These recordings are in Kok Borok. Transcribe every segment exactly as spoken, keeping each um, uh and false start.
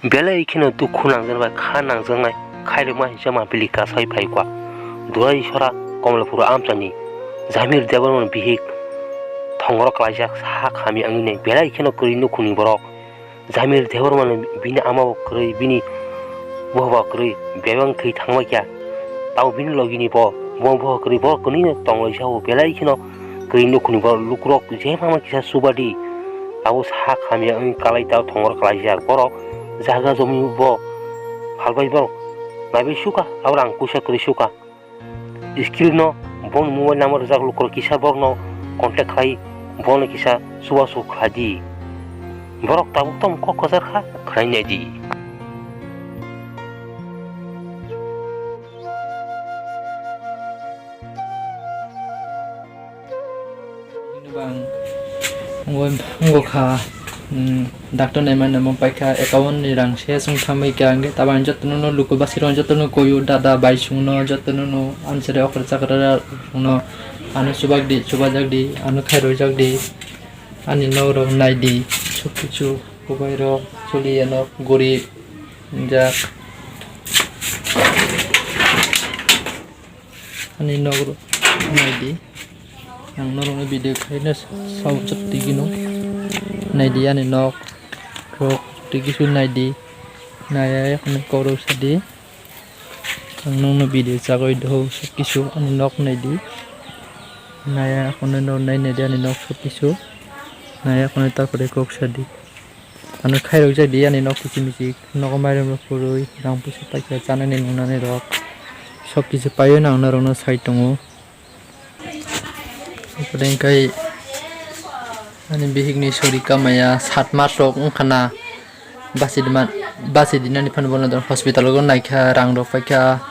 Belai kheno dukhu nangjaknai, kha nangjaknai, khairokma hinsa mapili kasai phaikha. Durai sora Komolpur amchaini Jamir Debbarmani bihik thongorok klaijak, sak hamya wngwi belai kheno kwrwi nukhungni borok. Jamir Debbarmani bini ama bo kwrwi, bini boha bo kwrwi, bebak thwi thangbaikha. Tamo bini logini bo, bo boha kwrwi, borok kwnwino tonglaisa o, belai kheno kwrwi nukhungni borok, lukurok je mama kisa chubadi. Abo sak hamya wngwi kalai tao thongor kalaijak. Borok jaga jomi bo phalbai borok naibai sukha, abo rang puisa kwrwi sukha. Screen no boni mobile number rijak, lukurok kisa borokno contact khlai, bono kisa chubachu khlai di. Borok tabuk tamo kok kwchar kha, khwnai nai di. Bang wngwi wngwi kha, um, doctor naima naima paikha, account ni rang se sung thamwi kha, hwnkhe tabang jotono no luku basirok jotono koyo, dada bai sungno jotono no ansere okra chakra rokno ano chubak di, chubajak di, ano khairok jak di, ani nok rok nai di, sob kichu kubai rok choli anw gorib jak. Ani nok rok nai di. Ang norokno video khaina sao chwk twi gino. Nai di ani nok rok twi kisu nai di. Nai ya, yakhwno kok rok sa di. Ang nokno video chagwi do sob kisu ani nok nai di. Nai ya, yakhwno nai nai di ani nok sob kisu. Nai ya, yakhwno ta kwrwi kok sa di. Ano khairok jak di ani nok kichik michik, nogo mairum rok kwrwi, rang puisa paikha chanani nungnani rok. Sob kisu paiwi no ang norokno sai tongo. Apore hwnkhe ani bihikni sori kamaya sat mas rok wngkha na, basi di man, basi dinani phano bono hospital o naikha, rang rok paikha.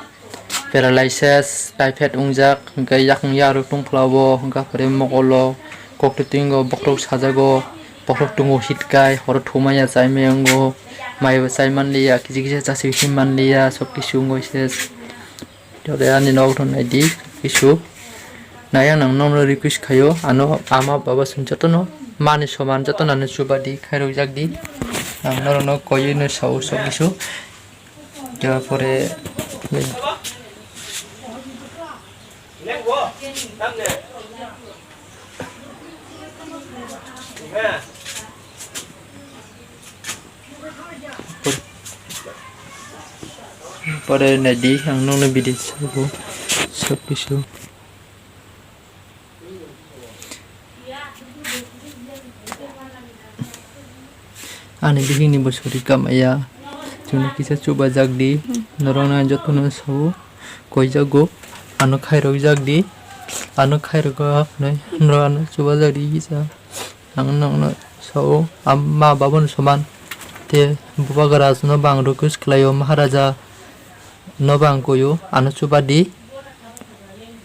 Paralysis, typhoid wngjak, hwnkhe yakung yarwk tongphla o, hwnkhe apore mokolo, koktwtwingo bokhorok sajago, bokhorok tongo hitkai, horo thumaya chaimaya wngo, maibo chai manliya, kisa kisa chasui se manliya, sob kisu wngwi se. Tore ani nok rok nai di, kisu. Nai ang nang nokno request khaio, ano ama baba song jotono mani soman jotono ano chubadi khairok jak di. Ang norokno koiwi no sao sob kisu. Tarpore pore nai di, ang nokno bidi sabo sob kisu. Ani bihikni bo sori kamaya, chwngno kisa chubajak di, norokno ang jotono sao, koijago, ano khairok jak di, ano khairok hinwi norok ano chubajak di kisa. Ang nokno sao, ma babano soman, tei bubagra no bo ang request khlaio, Maharaja no bo ang koio, ano chubadi.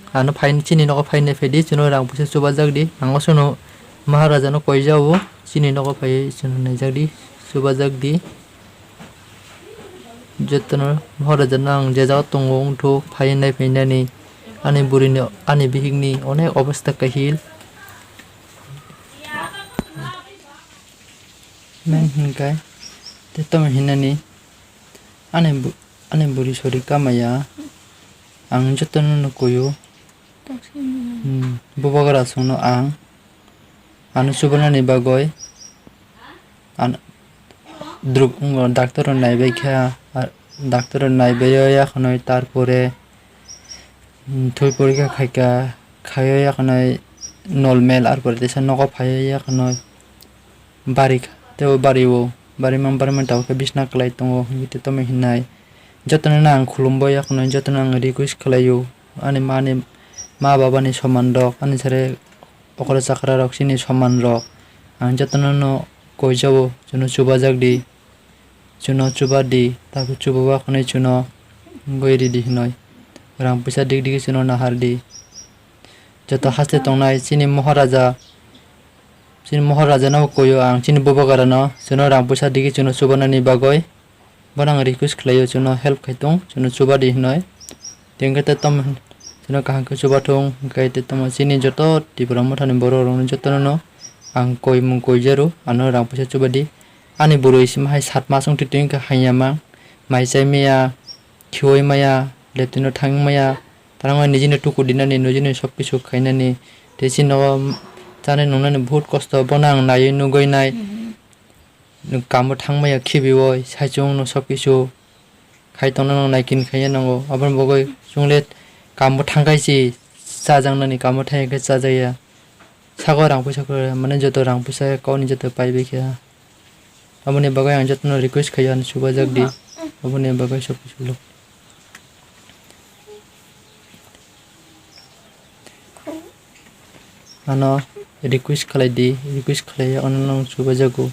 Ano phai, chini nogo phainai phaidi, chwngno rang puisa chubajak di. Ang o chwngno Maharaja no koijao, chini nogo phaiwi chwngno naijak di, chubajak di. Jotono Maharaja no ang je jaga tongo wngthok phaiwi naiphainani. Ani burini, ani bihikni onek obostha kahil. Meng hwnkhai tei tamo hinani ani bu-, ani buri sori kamaya. Ang jotono no koyo. Hmm, bubagra songno ang ano chubanani bagwi an-, drug wngo, doctor rok naibai kha, ah, doctor rok naibai o yakhwnwi tarpore, hmm, thwi porikha khaikha, khaio yakhwnwi normal, arpore teisa nogo phaio yakhwnwi. Bari kha, tei o bari o, bari man, bari man tabuk khe bisna kwlai tongo, hwnwi tei tamo hinai. Jotono no ang khulumbai yakhwno, jotono ang request khlaio, ani mani, ma babani soman rok, ani sere okra chakra rok, chini soman rok. Ang jotono no koijao, chwngno chubajak di, chwngno chuba di, tabuk chuba ba khwnwi chwngno wngwi ridi hinoi. Rang puisa dik dik chwngno nahar di. Joto haste tongnai chini Maharaja, chini Maharaja no koyo ang, chini bubagra no, chwngno rang puisa digi chwngno chubanani bagwi. Bono ang request khlaio, chwngno help khai tong, chwngno chuba di hinoi. Tei hwnkhe tei tamo chwngno kaham khe chuba thung, hwnkhe tei tamo chini joto Tipra Mothani borok rokno jotono no ang koi mung koi jaro, ano rang puisa chuba di. Ani bwrwi sima hai sat mas wng twi twi wngkha haiya ma, mai chai maya, khiui maya, leptino thang maya, tarang nijini tuku dinani, nijini sob kisu khainani, tei chini nogo chanai nungnani bahut kosto, bono ang naiwi nugui nai. Nwng kamo thang maya khibiui, saichung no sob kisu khai tongna nang naikin khaiya nango. Aboni bagwi chwng le kamo thang khai si chajaknani, kamo thang khe chajakya. Sago rang puisa kwrwi, mane joto rang puisa kok ni joto pai bai kha. Aboni bagwi ang jotono request khaio, ano chubajak di. Aboni bagwi sob kisu lo. Ano request khlai di, request khlai, ano nang chubajago.